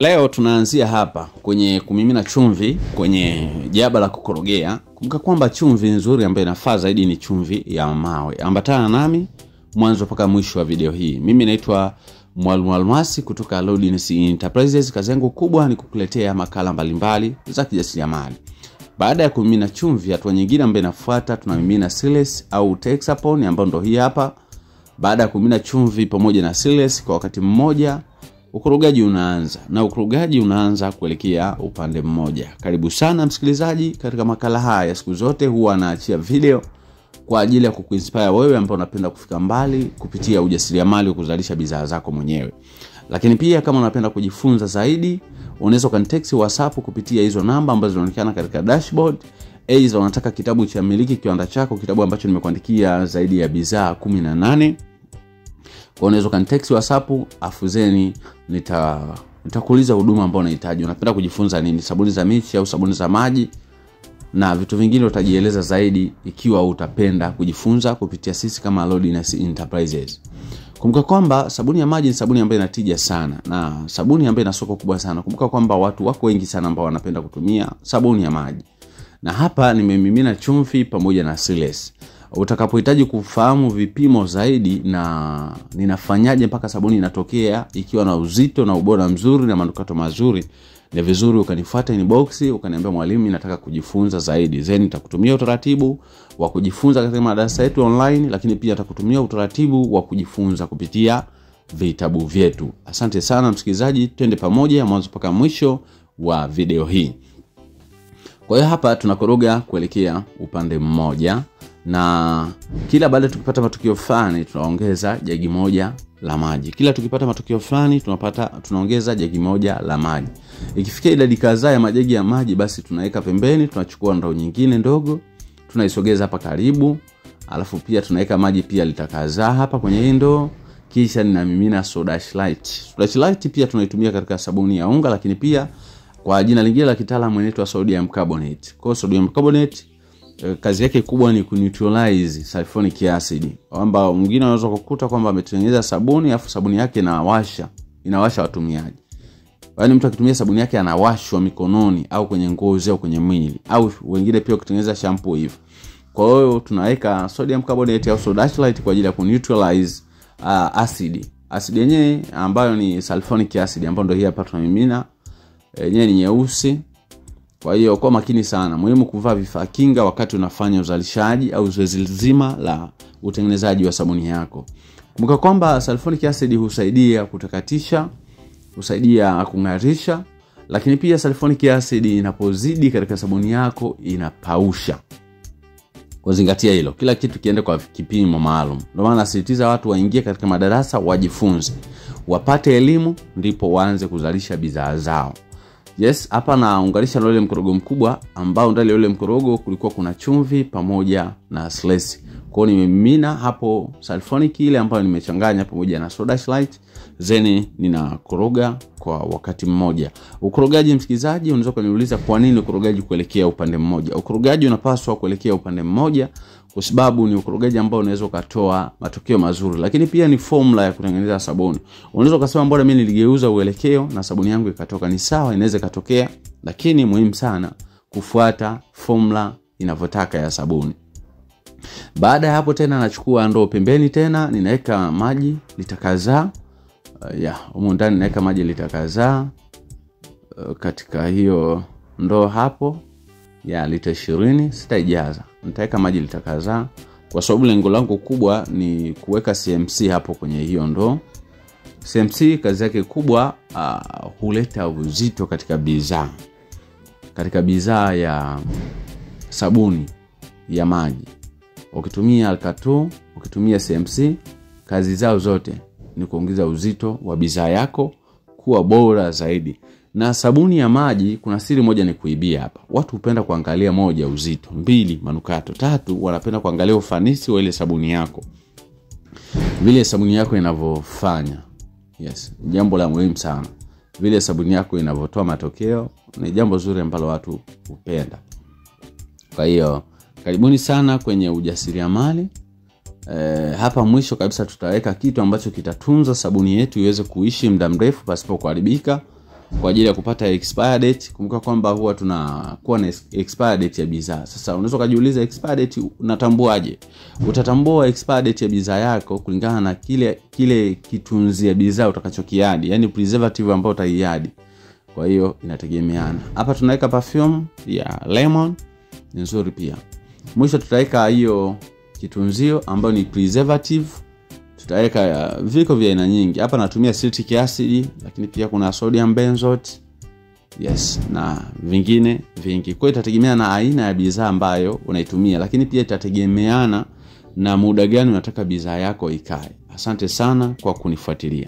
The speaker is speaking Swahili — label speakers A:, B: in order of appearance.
A: Leo tunaanzia hapa kwenye kumimina chumvi kwenye jaba la kukorogea. Kumbuka kwamba chumvi nzuri ambayo inafaa zaidi ni chumvi ya mawe. Ambatana nami mwanzo mpaka mwisho wa video hii. Mimi naitwa Mwalimu Almasi kutoka Lodness Enterprises. Kazi yangu kubwa ni kukuletea makala mbalimbali za kijasiriamali. Baada ya kumimina chumvi, hatua nyingine ambayo inafuata tunamimina Siles au Texapon ambayo ndo hii hapa. Baada ya kumimina chumvi pamoja na Siles kwa wakati mmoja, ukorogaji unaanza, na ukorogaji unaanza kuelekea upande mmoja. Karibu sana msikilizaji katika makala haya. Siku zote huwa naachia video kwa ajili ya kukuinspire wewe ambao unapenda kufika mbali kupitia ujasiriamali wa kuzalisha bidhaa zako mwenyewe. Lakini pia kama unapenda kujifunza zaidi, unaweza ukanitext WhatsApp kupitia hizo namba ambazo zinaonekana katika dashboard. Aidha unataka kitabu cha Miliki Kiwanda Chako, kitabu ambacho nimekuandikia zaidi ya bidhaa 18. Kwa unaweza ukanitext WhatsApp, afuzeni nitakuuliza huduma ambayo unahitaji. Unapenda kujifunza nini? Sabuni za michi au sabuni za maji na vitu vingine utajieleza zaidi ikiwa utapenda kujifunza kupitia sisi kama Lodness Enterprises. Kumbuka kwamba sabuni ya maji ni sabuni ambayo inatija sana na sabuni ambayo ina soko kubwa sana. Kumbuka kwamba watu wako wengi sana ambao wanapenda kutumia sabuni ya maji. Na hapa nimemimina chumvi pamoja na Siles. Utakapohitaji kufahamu vipimo zaidi na ninafanyaje mpaka sabuni inatokea ikiwa na uzito na ubora mzuri na manukato mazuri, ni vizuri ukanifuata inbox ukaniambia, mwalimu, nataka kujifunza zaidi. Then nitakutumia utaratibu wa kujifunza katika madarasa yetu online, lakini pia nitakutumia utaratibu wa kujifunza kupitia vitabu vyetu. Asante sana msikilizaji, twende pamoja mwanzo mpaka mwisho wa video hii. Kwa hiyo hapa tunakoroga kuelekea upande mmoja, na kila baada tukipata matukio fulani tunaongeza jagi moja la maji. Kila tukipata matukio fulani tunaongeza jagi moja la maji. Ikifikia idadi kadhaa ya majagi ya maji, basi tunaweka pembeni, tunachukua ndoo nyingine ndogo, tunaisogeza hapa karibu, alafu pia tunaweka maji pia lita kadhaa hapa kwenye hii ndoo, kisha ninamimina soda light. Soda light pia tunaitumia katika sabuni ya unga, lakini pia kwa jina lingine la kitaalamu inaitwa sodium carbonate. Kwa sodium carbonate kazi yake kubwa ni kuneutralize sulfonic acid. Kwamba mwingine anaweza kukuta kwamba ametengeneza sabuni afu sabuni yake inawasha watumiaji. Yaani mtu akitumia sabuni yake anawashwa mikononi au kwenye ngozi au kwenye mwili, au wengine pia kutengeneza shampoo hivyo. Kwa hiyo tunaweka sodium carbonate au soda light kwa ajili ya kuneutralize acid. Acid yenyewe ambayo ni sulfonic acid ambayo ndio hii hapa tunamimina, yenyewe ni nyeusi. Kwa hiyo kwa makini sana, muhimu kuvaa vifaa kinga wakati unafanya uzalishaji au zoezi zima la utengenezaji wa sabuni yako. Kumbuka kwamba sulfonic acid husaidia kutakatisha, husaidia kungarisha, lakini pia sulfonic acid inapozidi katika sabuni yako inapausha. Kwa zingatia hilo, kila kitu kiende kwa kipimo maalum. Ndio maana nasisitiza watu waingie katika madarasa wajifunze, wapate elimu ndipo waanze kuzalisha bidhaa zao. Yes, hapa naunganisha na ule mkorogo mkubwa ambao ndani ya ule mkorogo kulikuwa kuna chumvi pamoja na Siles. Kwa hiyo nimemimina hapo sulfonic ile ambayo nimechanganya pamoja na soda light, then ninakoroga kwa wakati mmoja. Ukorogaji msikilizaji, unaweza kuniuliza kwa nini ukorogaji kuelekea upande mmoja? Ukorogaji unapaswa kuelekea upande mmoja kwa sababu ni ukorogaji ambao unaweza ukatoa matokeo mazuri, lakini pia ni formula ya kutengeneza sabuni. Unaweza ukasema mbona mimi niligeuza uelekeo na sabuni yangu ikatoka. Ni sawa, inaweza ikatokea, lakini muhimu sana kufuata formula inavyotaka ya sabuni. Baada ya hapo tena nachukua ndoo pembeni tena ninaweka maji lita kadhaa. Humu ndani ninaweka maji lita kadhaa katika hiyo ndoo hapo ya lita 20, sitaijaza. Nitaweka maji lita kadhaa kwa sababu lengo langu kubwa ni kuweka CMC hapo kwenye hiyo ndoo. CMC kazi yake kubwa huleta uzito katika bidhaa. Katika bidhaa ya sabuni ya maji. Ukitumia Alkatu, ukitumia CMC, kazi zao zote ni kuongeza uzito wa bidhaa yako kuwa bora zaidi. Na sabuni ya maji kuna siri moja ni kuibia hapa. Watu hupenda kuangalia moja uzito, mbili manukato, tatu wanapenda kuangalia ufanisi wa ile sabuni yako. Vile sabuni yako inavyofanya. Yes, jambo la muhimu sana. Vile sabuni yako inavyotoa matokeo ni jambo zuri ambalo watu hupenda. Kwa hiyo karibuni sana kwenye ujasiriamali. Hapa mwisho kabisa tutaweka kitu ambacho kitatunza sabuni yetu iweze kuishi muda mrefu pasipo kuharibika. kwa ajili ya kupata expire date. Kumbuka kwamba huwa tunakuwa na expire date ya bidhaa. Sasa unaweza kujiuliza expire date unatambuaje? Utatambua expire date ya bidhaa yako kulingana na kile kitunzi ya bidhaa utakachokiadi, yani preservative ambayo utaiadi. Kwa hiyo inategemeana. Hapa tunaweka perfume ya lemon, ni nzuri pia. Mwisho tutaweka hiyo kitunzio ambayo ni preservative. Tutaweka viko vya aina nyingi. Hapa natumia citric acid, lakini pia kuna sodium benzoate. Yes, na vingine vingi. Kwa hiyo itategemea na aina ya bidhaa ambayo unaitumia, lakini pia itategemeana na muda gani unataka bidhaa yako ikae. Asante sana kwa kunifuatilia.